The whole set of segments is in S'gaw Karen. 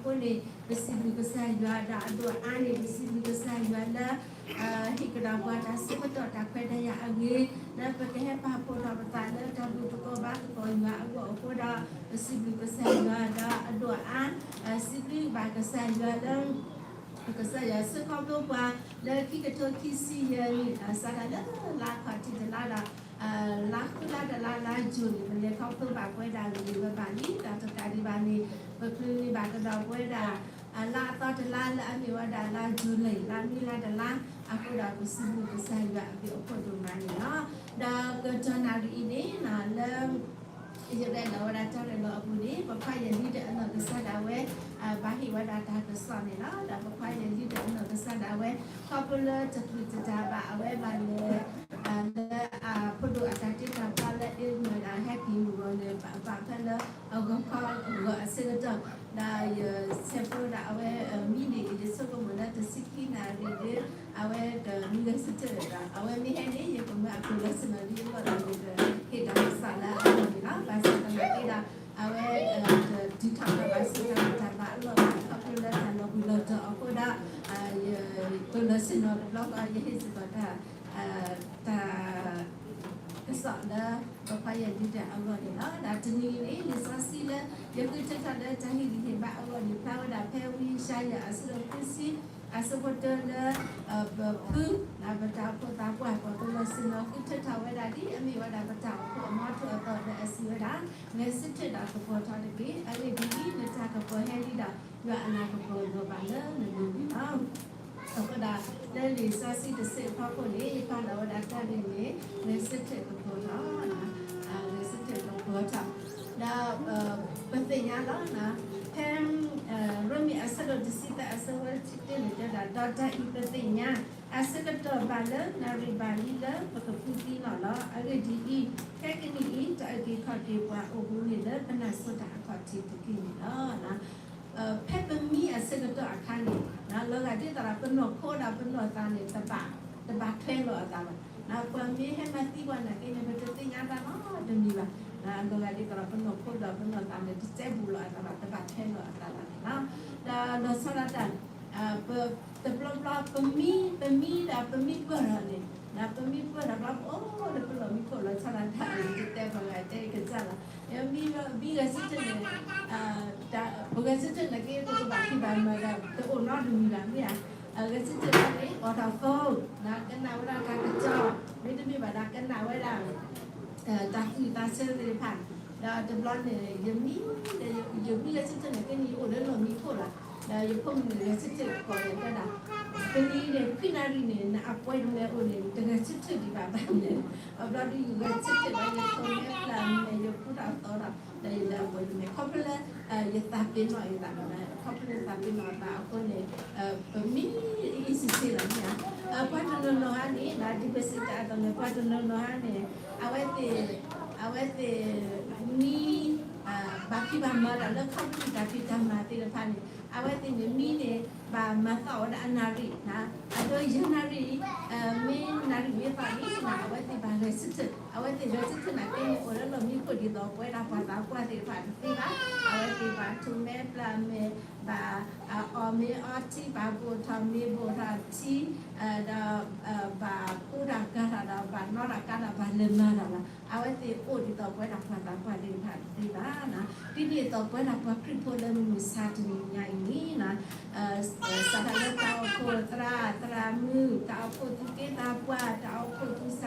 အဃိန့ၣ် ပစံးဘျုးကစၢ်ယွၤဒီးအဒိၣ်အါန့ၣ် ပစံးဘျုးကစၢ်ယွၤလၢ ဟ့ၣ်ကဒီးပှၤတၢ်ဆၢကတီၢ်တၢ်ခွဲးတၢ်ယာ်အဂ့ၤ လၢပကဟဲပာ်ဖှိၣ်ထီၣ်ပသးလၢတၢ်ဘူၣ်သကိးဘါသကိးယွၤအဂီၢ်အဃိဒီး ပစံးဘျုးကစၢ်ယွၤဒီးအဒိၣ်အါ စံးဘျုးဘၣ်ကစၢ်ယွၤလၢ ကစၢ်ယွၤဆှၢခီဖျိပှၤလၢခံကထိခံဆံယဲၢ်နံၣ် စးထီၣ်လၢလါခီၣ်ထံးတလါဒီး လါဃုလါတလါ လါယူၤန့ၣ် ပလဲၤခီဖျိဘၣ်ပဝဲဒၣ်ဂ့ၤဂ့ၤဘၣ်ဘၣ်လံ တၢ်တကးဒံးဘၣ်န့ၣ် ပချုးန့ၢ်ဘၣ်ကဒီးပဝဲဒၣ် လါအသီတလါလၢအမ့ၢ်ဝဲဒၣ်လါယူၤလံ လါမ့ၤလါတလါ အဃိဒီးပစံးဘျုးကစၢ်ယွၤအဘျုးအဖှိၣ်ဒိၣ်မးန့ၣ်လီၤ. ဒီးကတီၢ်နၣ်ရံၣ်အံၤန့ၣ် လၢ ယရဲၣ်လီၤဝဲဒၣ်တၢ်ရဲၣ်လီၤအပူၤန့ၣ် ပခွါယလံၤဒၢးအနီၢ်ကစၢ်ဒၣ်ဝဲ ဘၣ်ဟ့ၣ်ဝဲဒၣ်တၢ်ကစီၣ်န့ၣ်လီၤ. ဒီးပခွါယလံၤဒၢးအနီၢ်ကစၢ်ဒၣ်ဝဲ ခီဖျိလၢတချုးတတၢ်ဘၣ်အဝဲဘၣ်လဲၤ လၢအဖိဒိၣ်အတၢ်တ့တၢ်ဖျီလၢ အ့မၢၣ်ဒီးဟဲက့ၤမုၢ်ဂီၤန့ၣ် ဘၣ်ဖဲလၢအဂီၤခီအဂီၤအဆၢကတီၢ် ဒီးယဆဲးဖိဒီးအဝဲမံန့ၣ် ယဆိကမိၣ်လၢတဆံခံနၣ်ရံၣ်ဒီး အဝဲကမံဂဲၤဆၢထၢၣ်ဒီး အဝဲမ့ၢ်ဟဲန့ၣ် ယကမၢအကျိၤလၢဆ့ၣ်နီၤလံအဂီၢ်ဒီး ယကဟ့ၣ်တၢ်ကစီၣ်လၢအဂီၢ်န့ၣ်လီၤ. ဘၣ်ဆၣ်သနာ်က့ဒီး အဝဲ တတုၤထီၣ်ဘၣ်ဆူတၢ်ဘၣ်အလီၢ်ဘၣ် ခီဖျိလၢတၢ်လီၤဘှံးလီၤတီၤအဃိဒီး ယကလီၤဆ့ၣ်နီၤတဘျီဃီ ယဟ့ၣ်စ့ၢ်ကီးတၢ် တၢ် ကစီၣ်လၢ ပခွါယလံၤဒၢးအဂီၢ်န့ၣ်လီၤ. ဒီးတနံၤအံၤန့ၣ် လံာ်စီဆှံလၢ ယဃုထၢထီၣ်လၢတၢ်ဟ့ၣ်ဂံၢ်ဟ့ၣ်ဘါအဂီၢ်န့ၣ် ဖျါဝဲဒၣ်ဖဲဝံယၡါယၤအဆၢဒိၣ်ဃုဆံ အဆၢဖိတၢလၢ ပဖု ပတၢ်အိၣ်ဖှိၣ်သးပှၢ် ပကလီၤဆ့ၣ်နီၤဃုထၢထီၣ်ဝဲဒၣ်ဒ် အမ့ၢ်ဝဲဒၣ်ပတၢ်အိၣ်ဖှိၣ်အမီထိၣ်အသီလၢအစံးဝဲဒၣ် ဂဲၤဆၢထၢၣ်ဒီးကပီၤထီၣ်တက့ၢ်. အဂ့ၢ်ဒ်အံၤ, နတၢ်ကပီၤဟဲလံဒီး ယွၤအလၤကပီၤလီၤဘၣ်လၢနလိၤန့ၣ်လီၤ. အဃိဒီး လၢလံာ်စီဆှံတဆၢအဖီခိၣ်န့ၣ် ယဖးလီၤဝဲဒၣ်တၢ်န့ၣ်န့ၣ် ဂဲၤဆၢထၢၣ်ကပီၤထီၣ်, ဂဲၤဆၢထၢၣ်ကပီၤထီၣ်, ဒီး ပသ့ၣ်ညါလီၤ, ဖဲ ရိမ့ၤအဆၢဒိၣ်တဆံသၢအဆၢဖိတၢန့ၣ်တဲဒၣ်, ဒီးတၢ်အံၤပသ့ၣ်ညါ အဆၢကတီၢ်ဘၣ်လၢနၣ်ရံၣ်ဘၣ်လံလၢပကဖုသံနီၣ်လီၤ. အဂ့ၢ်ဒ်အံၤ, ခဲကနံၣ်အံၤ တၢ်အုၣ်က့ၤခီၣ်က့ၤပှၤအိၣ်မူန့ၣ်လၢပနၢ်စိတၢ်အခီၣ်ထံးတက့ၢ်န့ၣ်လီၤ. ဖဲပမံအဆၢကတီၢ်အခါန့ၣ် လီၤဂာ်ဒ်သိးဒီးပနီၢ်ခိဒီးပနီၢ်သးန့ၣ် တဘၣ်ထွဲလိာ်အသးဘၣ်. ပှၤမ့ၢ်ဟဲမၤသံပှၤနာ်က့န့ၣ် ပတသ့ၣ်ညါတၢ်နီတမံၤဘၣ်. လီၤဂာ်ဒ်သိးဒီးပနီၢ်ခိဒီးပနီၢ်သးန့ၣ် တစဲဘူးလိာ်အသးဘၣ်, တဘၣ်ထွဲလိာ်အသးဘၣ်န့ၣ်လီၤ. ဒီးလီၤဆီဒၣ်တၢ် တဘျီဘျီ ပမံ ပမံဒီးပမံပၢၢ်ထီၣ်န့ၣ် ပမံပၢၢ်ထီၣ်ဘျီ ပအိၣ်လၢပလီၢ်မံခိၣ်လီၤဆီဒၣ်တၢ်န့ၣ် တတဲပှၤဂၤတဲကစၢ်လီၤ. မံဂဲၤဆၢထၢၣ်န့ၣ် ပဂဲၤဆၢထၢၣ်နာ်က့ ပကဘၣ်ဖံးဘၣ်မၤဒီး တအိၣ်နီတမံၤဘၣ်မ့ၢ်ဧါ. ဂဲၤဆၢထၢၣ်န့ၣ် အိးထီၣ် phone ကနၣ်ဝဲဒၣ်တၢ်ကစီၣ် မ့တမ့ၢ်ဘၣ်ဒီးကနၣ်ဝဲဒၣ် တၢ်သူၣ်သးဆၢသ့ၣ်တဖၣ်, ဒီးတဘျီန့ၣ် ယမံ ယမံဂဲၤဆၢထၢၣ်နာ်က့န့ၣ် ယအိၣ်လၢလီၢ်မံခိၣ်လီၤ. ဒီးယဖိမုၣ်န့ၣ် ဂဲၤဆၢထၢၣ်ကိးယၤတဲဒၣ်, တနံၤန့ၣ် ခွံနၣ်ရံၣ်န့ၣ် နအပှဲၤတမဲာ်အိၣ်န့ၣ် တဂဲၤဆၢထၢၣ်ဒံးဘၣ်ဘၣ်န့ၣ်, အဘျီဒုးယဂဲၤဆၢထၢၣ်ဘၣ် ယထိးမဲာ်ပျၢ်မဲာ် ယဖူထီၣ်သီထီၣ် ဒီးယလၢအပှဲၤတမဲာ် ခီဖျိလၢ ယသးပ့ၤနီၣ်ယသးလီၤ. ခီဖျိလၢသးပ့ၤနီၣ်အသးအဃိန့ၣ် ပမံအံၤစ့ၢ်ကီးလီၤမ့ၢ်ဧါ. ပှၤတနီၤနီၤဟါန့ၣ် ဒ်ပစံးတၢ်အသိးန့ၣ် ပှၤတနီၤနီၤဟါန့ၣ် အဝဲသ့ၣ် အဝဲသ့ၣ် မံ ဘၣ်ဖံးဘၣ်မၤတၢ်လၢခီပနံၣ်တၢ်ဖံးတၢ်မၤသ့ၣ်တဖၣ်န့ၣ် အဝဲသ့ၣ်န့ၣ် မံန့ၣ် ဘၣ်မၤသီၣ်ဝဲဒၣ်အနၣ်ရံၣ်, အဒိယဲၢ်နၣ်ရံၣ် မ့ၢ်နၣ်ရံၣ်မ့ၢ်သီၣ်လံန့ၣ် အဝဲသ့ၣ်ဘၣ်ဂဲၤဆၢထၢၣ်, အဝဲသ့ၣ်ဂဲၤဆၢထၢၣ်နာ်က့န့ၣ် အိၣ်လၢလီၢ်မံခိၣ်ဒ်သိးပဝဲဒၣ်ပှၤသးပှၢ်သ့ၣ်တဖၣ်တသ့ဘၣ်, အဝဲသ့ၣ်ဘၣ်ထိးမဲာ်ပျၢ်မဲာ် ဘၣ်အီၣ်မ့ၤအီထံ ဘၣ်ဘိၣ်ထီၣ်မ့ၤဘိၣ်ထီၣ်ထံ ဒီး ဘၣ်ကူတၢ်ကၤထီၣ်ဒီး ဘၣ်နီတၢ်ကၤဒီး ဘၣ်လဲၤမၤတၢ်လီၤ. အဝဲသ့ၣ်အိၣ်ဒ်သိးပဝဲဒၣ်ပှၤသးပှၢ်သ့ၣ်တဖၣ်တသ့ဘၣ်. ဒ်န့ၣ်အသိးပဝဲဒၣ်ပှၤခရံာ်ဖိလၢမုၢ်မဆါတနံၤညါအံၤန့ၣ် စးထီၣ်လၢတၢ်အိၣ်ဖှိၣ်သရၣ်သရၣ်မုၣ်, တၢ်အိၣ်ဖှိၣ်သူၣ်က့သးပှၢ်, တၢ်အိၣ်ဖှိၣ်သူၣ်စၢ်သးဘီၣ်, ဒီးတၢ်အိၣ်ဖှိၣ်ဖိဖိဒံဖိသၣ်သူၣ်စၢ်သးဘီၣ်သ့ၣ်တဖၣ်ကိးဂၤဒဲးန့ၣ် ပဘၣ်ဖုသံနီၣ်, ပဘၣ်ဖုသံနီၣ် တဘၣ်မံခ့ဘၣ်,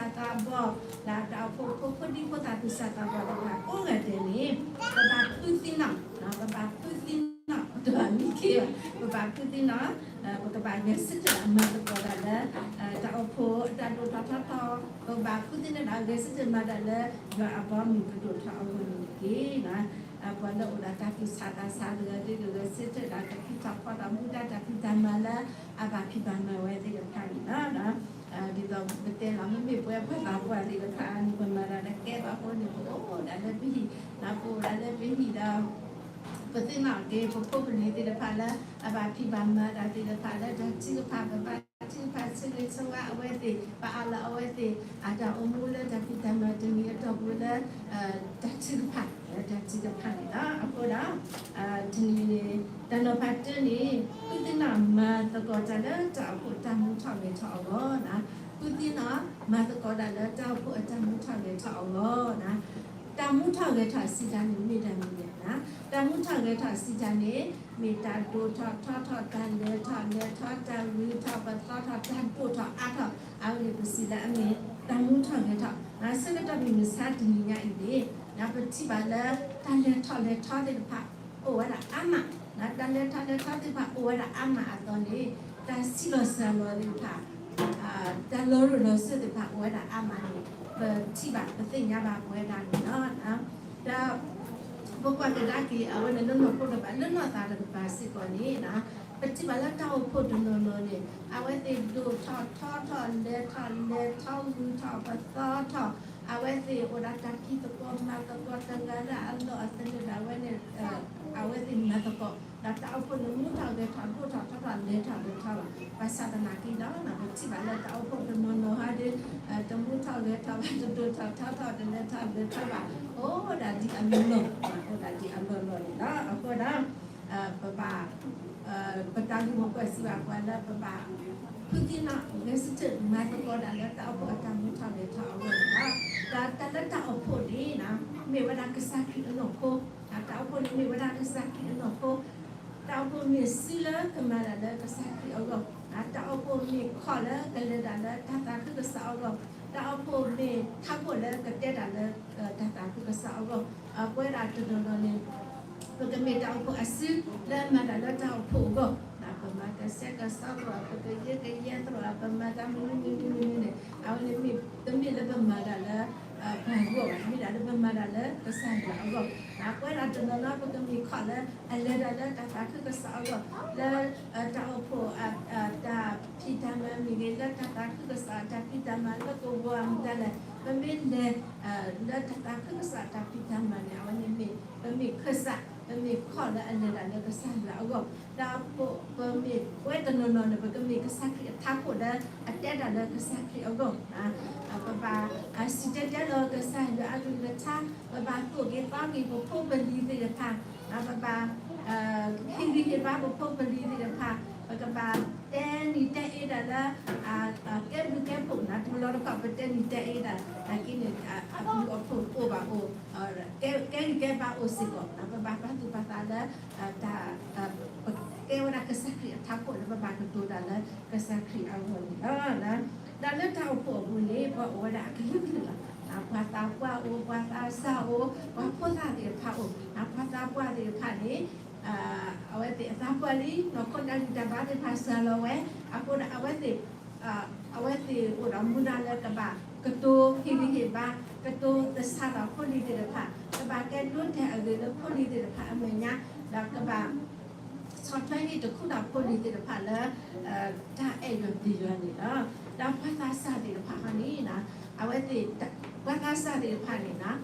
ပဘၣ်ဖုသံနီၣ်, ပကဘၣ်ဂဲၤဆၢထၢၣ်အမၤသကိးတၢ်လၢ တၢ်အိၣ်ဖှိၣ်အတၢ်ဒိၣ်ထီၣ်ထီထီၣ်, ပဘၣ်ဖုသံနီၣ်ဒီးဂဲၤဆၢထၢၣ်မၤတၢ်လၢ ယွၤအဘီအမုၢ်ကဒိၣ်ထီၣ်အဂီၢ်န့ၣ်တက့ၢ်. ပှၤလၢအိၣ်ဒီးတၢ်သူၣ်ဆးသးဆးတဂၤဒီး ကဂဲၤဆၢထၢၣ်ဒီးကဖံးထီၣ်ဖီထီၣ်မူဒါတၢ်ဖံးတၢ်မၤလၢအဘၣ်ဖံးဘၣ်မၤဝဲသ့ၣ်တဖၣ်န့ၣ်လီၤ. ဒ်သိးပတဲလီၤ မ့မ့ၢ်ပဝဲပှၤသးပှၢ်သ့ၣ်တဖၣ်န့ၣ် ပမၤတၢ်တကဲဘၣ်အဃိန့ၣ် ပအိၣ်ဒၣ်လၢပဟံၣ်, ပအိၣ်ဒၣ်လၢပဟံၣ်ဒီး ပသ့ၣ်နီၣ်က့ၤ ပဖိပလံၤသ့ၣ်တဖၣ်လၢ အဘၣ်ဖံးဘၣ်မၤတၢ်သ့ၣ်တဖၣ်လၢတၢ်ထုကဖၣ်, ပဘၣ်ထုကဖၣ်ဆၢဂ့ၤဆၢဝါအဝဲသ့ၣ်, ပအးလီၤအဝဲသ့ၣ် အတၢ်အိၣ်မူလၢတၢ်ဖံးတၢ်မၤတမံၤအတီၢ်ပူၤလၢ တၢ်ထုကဖၣ်, လၢတၢ်ထုကဖၣ်န့ၣ်လီၤ. အဃိဒီး တနံၤန့ၣ် တၢ် နီၤဖးတၢန့ၣ် ဖုသံနီၢ်မၤသကိးတၢ်လၢတၢ်အိၣ်ဖှိၣ်အတၢ်မူထီၣ်ဂဲၤထီၣ်အဂီၢ်, ဖုသံနီၢ်မၤသကိးတၢ်လၢတၢ်အိၣ်ဖှိၣ်အတၢ်မူထီၣ်ဂဲၤထီၣ်အဂီၢ်, တၢ်မူထီၣ်ဂဲၤထီၣ်အစံးတၢ်န့ၣ်မ့ၢ်တၢ်မနုၤလဲၣ်. တၢ်မူထီၣ်ဂဲၤထီၣ်အစံးတၢ်န့ၣ် မ့ၢ်တၢ်ဒိၣ်ထီၣ်ထီထီၣ် တၢ်လဲၤထီၣ်လဲၤထီၣ် တၢ်ဂုၤထီၣ်ပသီထီၣ် တၢ်ဒိၣ်ထီၣ်အါထီၣ်, အဝဲန့ၣ်ပစံးလၢအမ့ၢ်တၢ်မူထီၣ်ဂဲၤထီၣ်. ဆၢကတီၢ်မုၢ်မဆါတနံၤညါအံၤန့ၣ် ပထံၣ်ဘၣ်လၢတၢ်လဲၤထီၣ်လဲၤထီသ့ၣ်တဖၣ် အိၣ်ဝဲဒၣ်အါမး, တၢ်လဲၤထီၣ်လဲၤထီသ့ၣ်တဖၣ်အိၣ်ဝဲဒၣ်အါမးအသိးန့ၣ် တၢ်ဆံးလီၤစှၤလီၤသ့ၣ်တဖၣ် တၢ်လီၤရူၢ်လီၤစၢၤသ့ၣ်တဖၣ်အိၣ်ဝဲဒၣ်အါမးန့ၣ် ပထံၣ်ဘၣ်ပသ့ၣ်ညါဘၣ်ပဝဲဒၣ်န့ၣ်လီၤ. ဒီးပကွၢ်ကဒါက့ၤ အဝဲန့ၣ်လၢနီၢ်ခိတဖၣ် လၢနီၢ်သးတကပၤစ့ၢ်ကီးန့ၣ် ပထံၣ်ဘၣ်လၢတၢ်အိၣ်ဖှိၣ်တနီၤနီၤန့ၣ် အဝဲသ့ၣ်ဒိၣ်ထီၣ်ထီထီၣ် လဲၤထီၣ်လဲၤထီ ဂုၤထီၣ်ပသီထီၣ်, အဝဲသ့ၣ်အိၣ်ဒီးတၢ်ဖံးသကိးမၤသကိး တဂၤလၢအလီၢ်အသနၢၣ်ဒီး အဝဲန့ၣ် အဝဲသ့ၣ်မၤသကိး ဒီးတၢ်အိၣ်ဖှိၣ်န့ၣ်မူထီၣ်ဂဲၤထီၣ် ဒိၣ်ထီၣ်ထီထီၣ် လဲၤထီၣ်လဲၤထီဘၣ်. ဘၣ်ဆၣ်သနာ်က့ဒီး ပထံၣ်ဘၣ်လၢတၢ်အိၣ်ဖှိၣ်တနီၤနီၤဟီဒီး တမူထီၣ်ဂဲၤထီၣ်ဘၣ် တဒိၣ်ထီၣ်ထီထီၣ် တလဲၤထီၣ်လဲၤထီဘၣ် အိၣ်ဒၣ်ဒ်အလီၢ်လီၢ် အိၣ်ဒၣ်ဒ်အလီၢ်လီၢ်န့ၣ်လီၤ. အဃိဒီး ပဘၣ် ပတၢ်ဂ့ၢ်မိၢ်ပှၢ်စံးဘၣ်ပှၤလၢပဘၣ် ဖုသံနီၢ်ဂဲၤဆၢထၢၣ်မၤသကိးတၢ်လၢတၢ်အိၣ်ဖှိၣ်အတၢ်မူထီၣ်ဂဲၤထီၣ်အဂီၢ်န့ၣ်လီၤ. ဒီးတၢ်လၢတၢ်အိၣ်ဖှိၣ်န့ၣ် မ့ၢ်ဝဲဒၣ်ကစၢ်ခရံာ်အနီၢ်ခိ, တၢ်အိၣ်ဖှိၣ်န့ၣ်မ့ၢ်ဝဲဒၣ်ကစၢ်ခရံာ်အနီၢ်ခိ, တၢ်အိၣ်ဖှိၣ်မ့ၢ်စုလၢကမၤတၢ်လၢကစၢ်ခရံာ်အဂီၢ်, တၢ်အိၣ်ဖှိၣ်မ့ၢ်ခီၣ်လၢကလဲၤတၢ်လၢတၢ်သးခုကစီၣ်အဂီၢ်, တၢ်အိၣ်ဖှိၣ်မ့ၢ်ထးခိၣ်လၢကတဲတၢ်လၢတၢ်သးခုကစီၣ်အဂီၢ်, ပဝဲဒၣ်တနီၤနီၤန့ၣ် ပကမ့ၢ်တၢ်အိၣ်ဖှိၣ်အစုလၢမၤတၢ်လၢတၢ်အိၣ်ဖှိၣ်အဂီၢ်, ပမၤကဆှဲကဆှီသရိာ် ပကယၢကယဲသရိာ် ပမၤတၢ်မနုၤမနုၤမနုၤမနုၤန့ၣ် အဝဲန့ၣ်မ့ၢ်တမ့ၢ်လၢပမၤတၢ်လၢ ပှၤဂီၢ်ဘၣ်, မ့ၢ်ဒၣ်လၢပမၤတၢ်လၢကစၢ်ယွၤအဂီၢ်, ပဝဲဒၣ်တနီၤနီၤပကမ့ၢ်ခီၣ်လၢအလဲၤတၢ်လၢတၢ်သးခုကစီၣ်အဂီၢ်, လၢ တၢ်အိၣ်ဖှိၣ် တၢ်ဖံးတၢ်မၤမ့ၢ်ဂ့ၤ, လၢတၢ်သးခုကစီၣ်တၢ်ဖံးတၢ်မၤလၢကဝီၤမတၤလဲၣ်, ပမ့ၢ်လဲၤ လၢတၢ်သးခုကစီၣ်တၢ်ဖံးတၢ်မၤန့ၣ် အဝဲန့ၣ်မ့ၢ် ပမ့ၢ်ခၢၣ်စး ပမ့ၢ်ခီၣ်လၢအလဲၤတၢ်လၢကစၢ်ယွၤအဂီၢ်, ဒီးပမ့ၢ်ပဝဲတနီၤနီၤန့ၣ် ပကမ့ၢ်ကစၢ်ခရံာ်အထးခိၣ်လၢအတဲတၢ်လၢကစၢ်ခရံာ်အဂီၢ်, ပဘၣ် စံၣ်တဲၤတဲလီၤကစၢ်ယွၤအကလုၢ်ကထါ, ပဘၣ်သိၣ်က့ၤသီက့ၤပဖိပလံၤသ့ၣ်တဖၣ်, ပဘၣ် ဟ့ၣ်ဂံၢ်ဟ့ၣ်ဘါပဖိပလံၤသ့ၣ်တဖၣ်, ပကဘၣ်တဲနံၤတဲအ့တၢ်လၢ ကဲဘျုးကဲဖှိၣ်, တဘျီတခီၣ်ပတဲနံၤတဲအ့တၢ် နာ်က့န့ၣ် အဘျုးအဖှိၣ်အိၣ်ဘၣ်အိၣ်, ကဲဂံၢ်ကဲဘါအိၣ်စ့ၢ်ကီး, ပဘၣ်ပာ်သူၣ်ပာ်သးလၢ တၢ် ပကဲဝဲဒၣ်ကစၢ်ခရံာ်အထးခိၣ်လၢပဘၣ်ကတိၤတၢ်လၢကစၢ်ခရံာ်အဂီၢ်န့ၣ်လီၤ. ဒီးလၢတၢ်အိၣ်ဖှိၣ်အပူၤန့ၣ် ပှၤအိၣ်ဝဲဒၣ်အကလုာ်ကလုာ်လီၤ. ပှၤသးပှၢ်အိၣ်, ပှၤသးစၢ်အိၣ်, ပှၤဖိသၣ်သ့ၣ်တဖၣ်အိၣ်, ပှၤသးပှၢ်သ့ၣ်တဖၣ်န့ၣ် အဝဲသ့ၣ်အသးပှၢ်လံ, နီၢ်ခိတၢ်ဂံၢ်တၢ်ဘါသ့ၣ်တဖၣ်စှၤလီၤဝဲ, အဃိဒီးအဝဲသ့ၣ် အဝဲသ့ၣ်အိၣ်ဒီးမူဒါလၢကဘၣ်ကတိၤဟ့ၣ်ဂံၢ်ဟ့ၣ်ဘါ, ကတိၤသဆၣ်ထီၣ်ဖိလံၤသ့ၣ်တဖၣ်, ကဘၣ်ကဲဒိတဲာ်အဂ့ၤလၢဖိလံၤသ့ၣ်တဖၣ်အမဲာ်ညါ, ဒီးကဘၣ်ဆီၣ်ထွဲဟ့ၣ်တခူထီၣ်ဖိလံၤသ့ၣ်တဖၣ်လၢ တၢ်အဲၣ်ယွၤပျံၤယွၤန့ၣ်လီၤ. ဒီးပှၤသးစၢ်သ့ၣ်တဖၣ်ဟီန့ၣ် အဝဲသ့ၣ် ပှၤသးစၢ်သ့ၣ်တဖၣ်န့ၣ်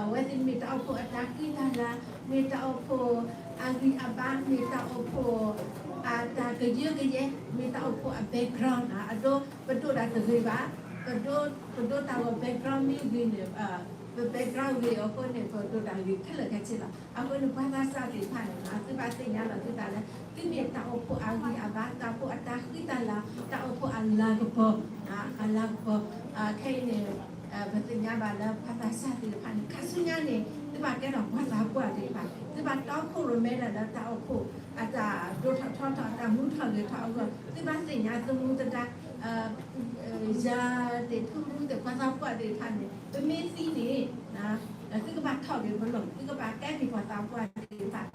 အဝဲသ့ၣ်မ့ၢ်တၢ်အိၣ်ဖှိၣ်အတၢ်ဃံတၢ်လၤ, မ့ၢ်တၢ်အိၣ်ဖှိၣ်အဂံၢ်အဘါ, မ့ၢ်တၢ်အိၣ်ဖှိၣ်အတၢ်ကယၢကယဲ, မ့ၢ်တၢ်အိၣ်ဖှိၣ်အ background အဒိ ပဒိၣ်တၢ်တဂ့ၤဘၣ်, ပဒိၣ်တၢ်ဂီၤ background မ့ၢ်ဂ့ၤန့ၣ် ပ background ဂ့ၤအဃိန့ၣ် ပဒိၣ်တၢ်ဂ့ၤခဲလၢာ်ခဲဆ့လီၤ. အဃိန့ၣ် ပှၤသးစၢ်သ့ၣ်တဖၣ်န့ၣ် သုဘၣ်သ့ၣ်ညါလီၤသုသးလၢ သုမ့ၢ်တၢ်အိၣ်ဖှိၣ်အဂံၢ်အဘါ, တၢ်အိၣ်ဖှိၣ်အတၢ်ဃံတၢ်လၤ, တၢ်အိၣ်ဖှိၣ်အလၤကပီၤ, အလၤကပီၤ, ခဲအံၤန့ၣ် ပသ့ၣ်ညါဘၣ်လၢပှၤသးစၢ်သ့ၣ်တဖၣ်န့ၣ် ခါဆူညါန့ၣ် သုဘၣ်ကဲထီၣ်ပှၤသးပှၢ်သ့ၣ်တဖၣ်, သုဘၣ်တီခိၣ်ရိၣ်မဲဒၣ်လၢတၢ်အိၣ်ဖှိၣ်အတၢ်ဒိၣ်ထီၣ်ထီထီၣ် တၢ်မူထီၣ်ဂဲၤထီၣ်အဂီၢ်, သုဘၣ်သ့ၣ်ညါသမူသဒါ ယၤသ့ၣ်ဖုမူသ့ၣ် ပှၤသးပှၢ်သ့ၣ်တဖၣ်န့ၣ် ပမ့ၢ်သံန့ၣ် သုကဘၣ်ထီၣ်က့ၤပလီၢ်, သုကဘၣ်ကဲက့ၤပှၤသးပှၢ်သ့ၣ်တဖၣ်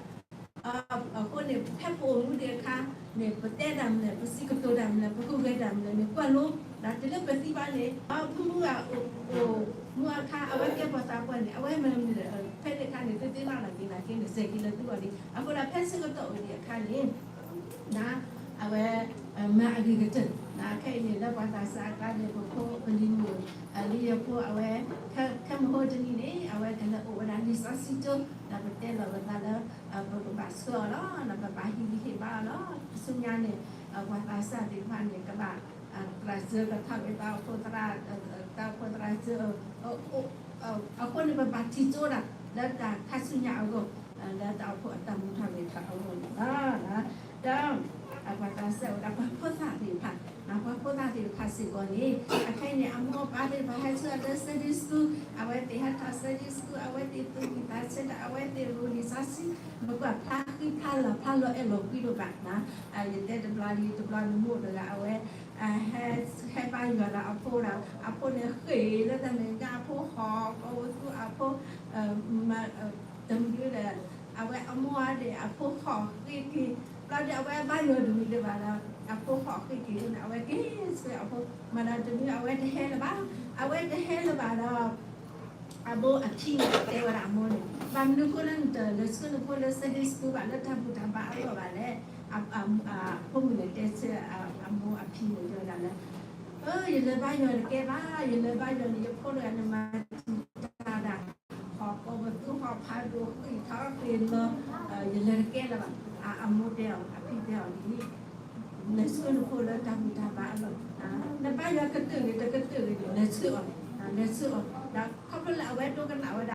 အဃိန့ၣ် ဖဲပအိၣ်မူဒံးအခါန့ၣ် ပတဲတၢ်မနုၤလဲၣ်, ပစံးကတိၤတၢ်မနုၤလဲၣ်, ပဟူးဂဲၤတၢ်မနုၤလဲၣ်န့ၣ် ကွၢ်လိ, ဒီးတုၤလၢပသံဘၣ်န့ၣ် ဖုမူဂၤအိၣ်မူအခါ အဝဲကဲပှၤသးပှၢ်န့ၣ် အဝဲမၤမနုၤလဲၣ်, ဖဲန့ၣ်အခါန့ၣ် သုသ့ၣ်နီၣ်လီၤက့ၤနာ်က့န့ၣ် စဲးက့ၤလၢသုဂီၢ်လံ. အဃိဒီးဖဲဆၢကတီၢ်အိၣ်ဒံးအခါန့ၣ် အဝဲ မၤအဂ့ၤကတၢၢ်, ခဲအံၤန့ၣ် လၢပှၤသးစၢ်အကျါန့ၣ် ပဖိပလံၤမုၣ် လံယဖိအဝဲ ခဲမဟိတနံၤန့ၣ် အဝဲကလဲၤအိၣ်ဝဲဒၣ်လံာ်စီဆှံကၠိ, ဒီးပတဲလီၤပသးလၢ ပကဘၣ်ဆှၢအီၤလီၤ, ဒီးပဘၣ်ဟ့ၣ်ဂံၢ်ဟ့ၣ်ဘါအီၤလီၤ. ဆူညါန့ၣ် ပှၤသးစၢ်သ့ၣ်တဖၣ်န့ၣ် ကဘၣ် သရၣ်စၢၤကထီၣ်က့ၤတၢ်အိၣ်ဖှိၣ်သရၣ်, တၢ်အိၣ်ဖှိၣ်သရၣ်စၢၤ အဃိန့ၣ် ပဘၣ်ထံၣ်ကၠိဒၣ် လၢတၢ်ခါဆူညါအဂီၢ်, လၢတၢ်အိၣ်ဖှိၣ်အတၢ်မူထီၣ်ဂဲၤထီၣ်အဂီၢ်န့ၣ်လီၤ. အဝဲသ့ၣ်မၤစၢၤဝဲဒၣ်ပှၤဖိသၣ်သ့ၣ်တဖၣ်, ပှၤဖိသၣ်သ့ၣ်တဖၣ်စ့ၢ်ကီးန့ၣ် အခဲအံၤန့ၣ် အမိၢ်အပၢ်သ့ၣ်တဖၣ်ဟဲဆူအလၢ Sunday school, အဝဲသ့ၣ်ဟဲထီၣ် Sunday school, အဝဲသ့ၣ်သူၣ်ဝံၣ်သးဆၢတၢ်, အဝဲသ့ၣ်ရိၤလံာ်စီဆှံ, မ့ၢ်ကွၢ်ဖျါဃံဖျါလၤဖျါလီၤအဲၣ်လီၤကွံဒိၣ်ဘၣ်, ယတဲတဘျီလံတဘျီန့ၣ် မိၢ်တဂၤအဝဲ ဟဲဘါယွၤဒီးအဖိဒီး အဖိန့ၣ်ဃ့ၢ်လၢတၢ်မဲာ်ညါ အဖိဟီၣ်ကိးပသူ အဖိ တမံၤဒီး အဝဲအမိၢ်အါဒံး အဖိဟီၣ်ဃ့ၢ်က့ၤ, ဘျီဒီးအဝဲဘါယွၤတမံၤဒံးဘၣ်ဒီး အဖိဟီၣ်ဃ့ၢ်က့ၤန့ၣ် အဝဲက့ၤဆှၢအဖိ, မၤဒီးတမံၤအဝဲတဟဲလၢၤဘၣ်, အဝဲတဟဲလၢၤဘၣ်ဒီး အမိၢ်အဖံန့ၣ်တဲဝဲဒၣ်အမိၢ်န့ၣ် ဘၣ်မနုၤအဃိလၢနတလဲၤဆှၢနဖိလၢ Sunday school ဘၣ် လၢတၢ်ဘူၣ်တၢ်ဘါအလီၢ်ဘၣ်လဲၣ်, အဖိမုၣ်န့ၣ်တဲဆၢအမိၢ်အဖံန့ၣ်တဲဝဲဒၣ်လၢ အၢ ယလဲၤဘါယွၤတကဲဘၣ်, ယလဲၤဘါယွၤန့ၣ် ယဖိတဂၤန့ၣ်မၤတံာ်တာ်ဒၣ် ဟီၣ်ကိးပသူ ဟီၣ်ဖးဒိၣ် ဃ့ၢ်ထီၣ်ဃ့ၢ်လီၤ, ယလဲၤတကဲလၢၤဘၣ်. အမိၢ်တဲအီၤ အဖံတဲအီၤဒ်အံၤ, လဲၤဆှၢနဖိလၢတၢ်ဘူၣ်တၢ်ဘါအလီၢ်, နဘါယွၤကတၢၢ်ဂ့ၤတကတၢၢ်ဂ့ၤန့ၣ် လဲၤဆှၢအီၤ, လဲၤဆှၢအီၤ, ဒီးခီဖျိလၢအဝဲဒိကနၣ်ဝဲဒၣ်